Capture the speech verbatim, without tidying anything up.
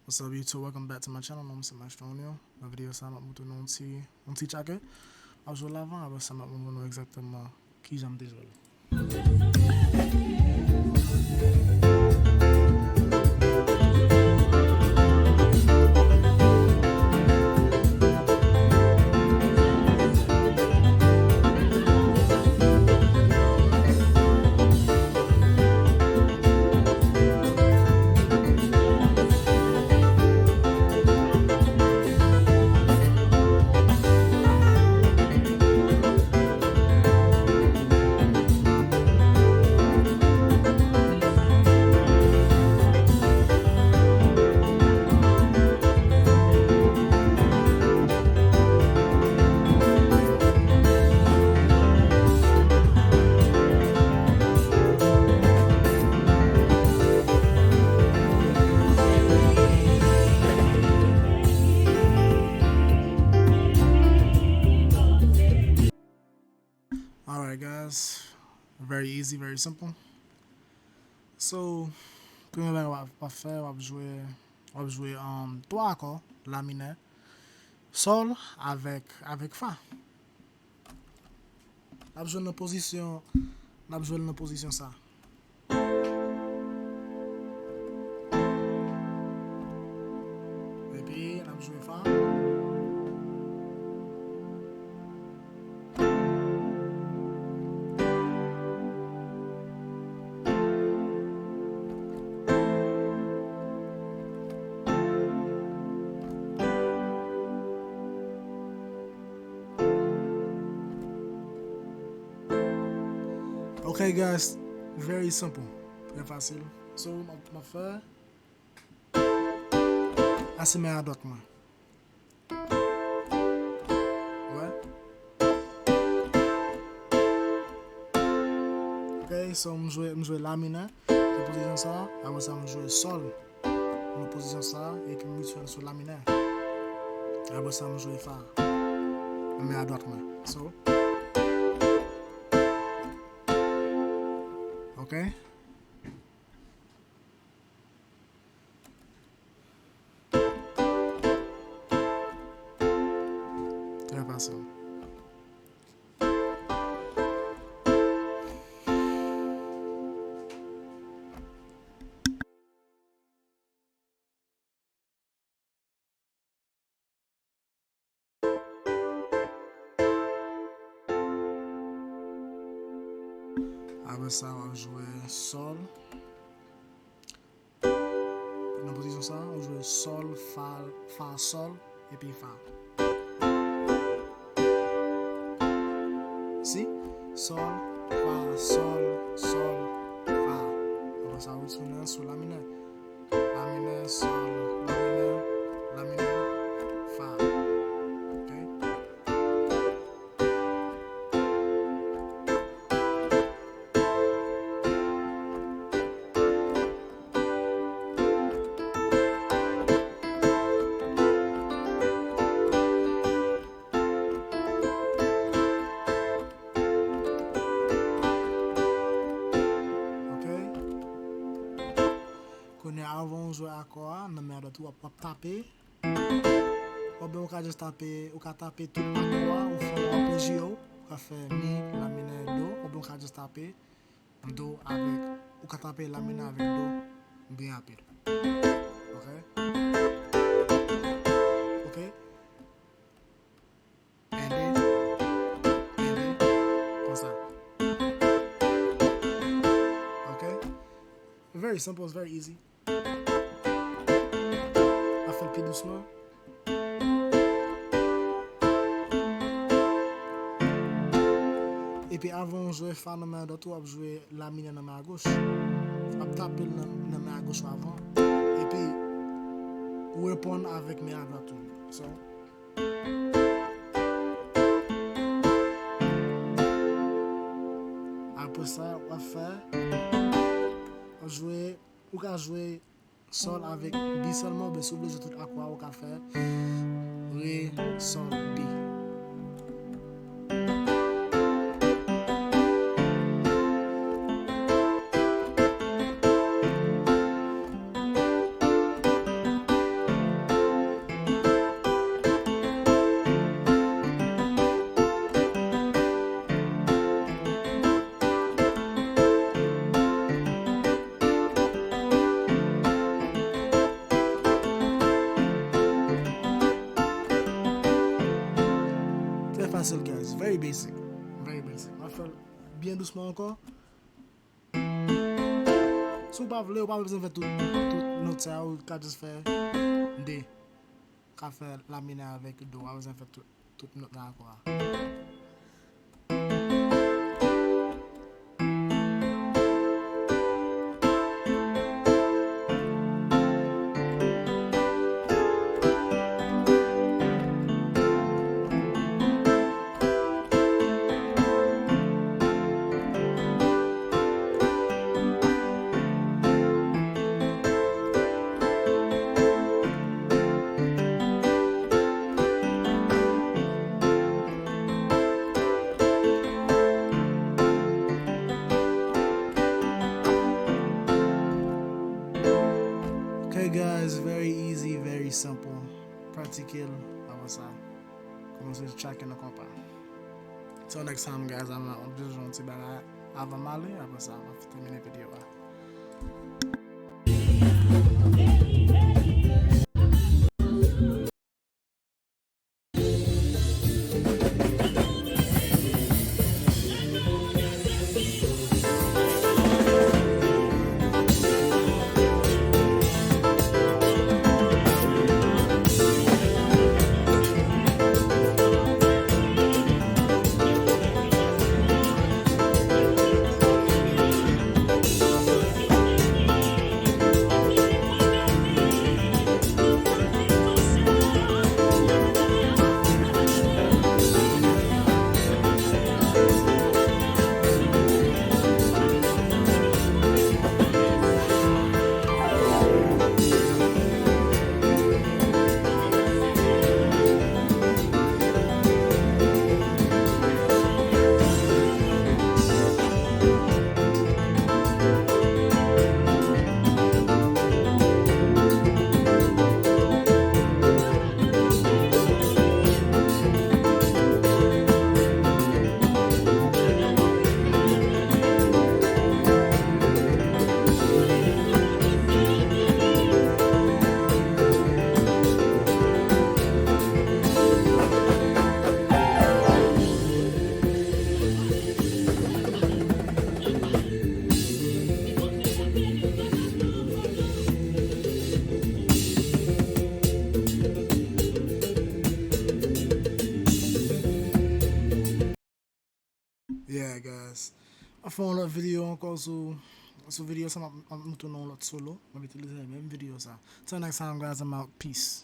What's up YouTube, welcome back to my channel. Non m se Maestro Onyo. Nan videyo sa a, m ap montre nou yon ti, yon ti tchake. M ap jwe l avan, apre sa m ap montre nou egzakteman kijan m te jwe l. Alright, guys. Very easy, very simple. So, premye bagay w ap, w ap fè, w ap jwe, w ap jwe, um, twa akò, la minè, sòl avèk, avèk fa. N ap jwe l nan pozisyon, n ap jwe l nan pozisyon sa. Epi, n ap jwe fa. Ok, guys, very simple. Trè fasil. So, m ap, m ap fè. A se men adwat mwen. Wè. Ok, so m jwe, m jwe la minè. Nan pozisyon sa, apre sa m jwe sòl. Nan pozisyon sa, epi m retounen sou la minè. Apre sa m jwe fa. Nan men adwat mwen. So. Ok. Trè fasil. Apre sa, w ap jwe sòl. Nan pozisyon sa, w jwe sòl, fa, fa, sòl, epi fa. Si? Sòl, fa, sòl, sòl, fa. Apre sa, w retounen sou la minè. La minè, sòl, la minè, la minè, fa. Ok? Ok. Kounye a, avan w jwe akò a, nan men adwat ou, w ap, w ap tape. Oubyen ou ka jis tape, ou ka tape tout akò a, ou fè w aplezi yo, ou ka fè mi, la minè, do, oubyen ou ka jis tape do avèk, ou ka tape la minè avèk do byen rapid. Ok? Ok? Ede, ede, konsa. Ok? Very simple, it's very easy. N ap fè l pi dousman. Epi avan w jwe fa nan men adwat ou, w ap jwe la minè nan men agoch. W ap tape l nan, nan men agoch ou avan. Epi ou reponn avèk men adwat ou. So, apre sa, w ap fè, w ap jwe, ou ka jwe sòl avèk bi sèlman, oubyen si w vle jwe tout akò a, ou ka fè re, sòl, bi. That's it, guys. Very basic. Very basic. M ap fè l byen dousman ankò. Si w pa vle, ou pa bezwen fè tout, tout nòt sa yo, ou ka just fè de. Ka fè la minè avèk do, ou pa bezwen fè tout, tout nòt nan akò a. Okay, guys, very easy, very simple. Pratike l, apre sa, kòmanse tracking nan konpa. Till next time, guys, I'm out. Just yon ti bagay avan m ale, apre sa, m ap tèmine videyo a. Yeah, guys. M ap fè yon lòt videyo ankò sou, sou videyo sa, m ap, m ap montre nou yon lòt solo. M ap itilize menm videyo sa. Till next time, guys, I'm out. Peace.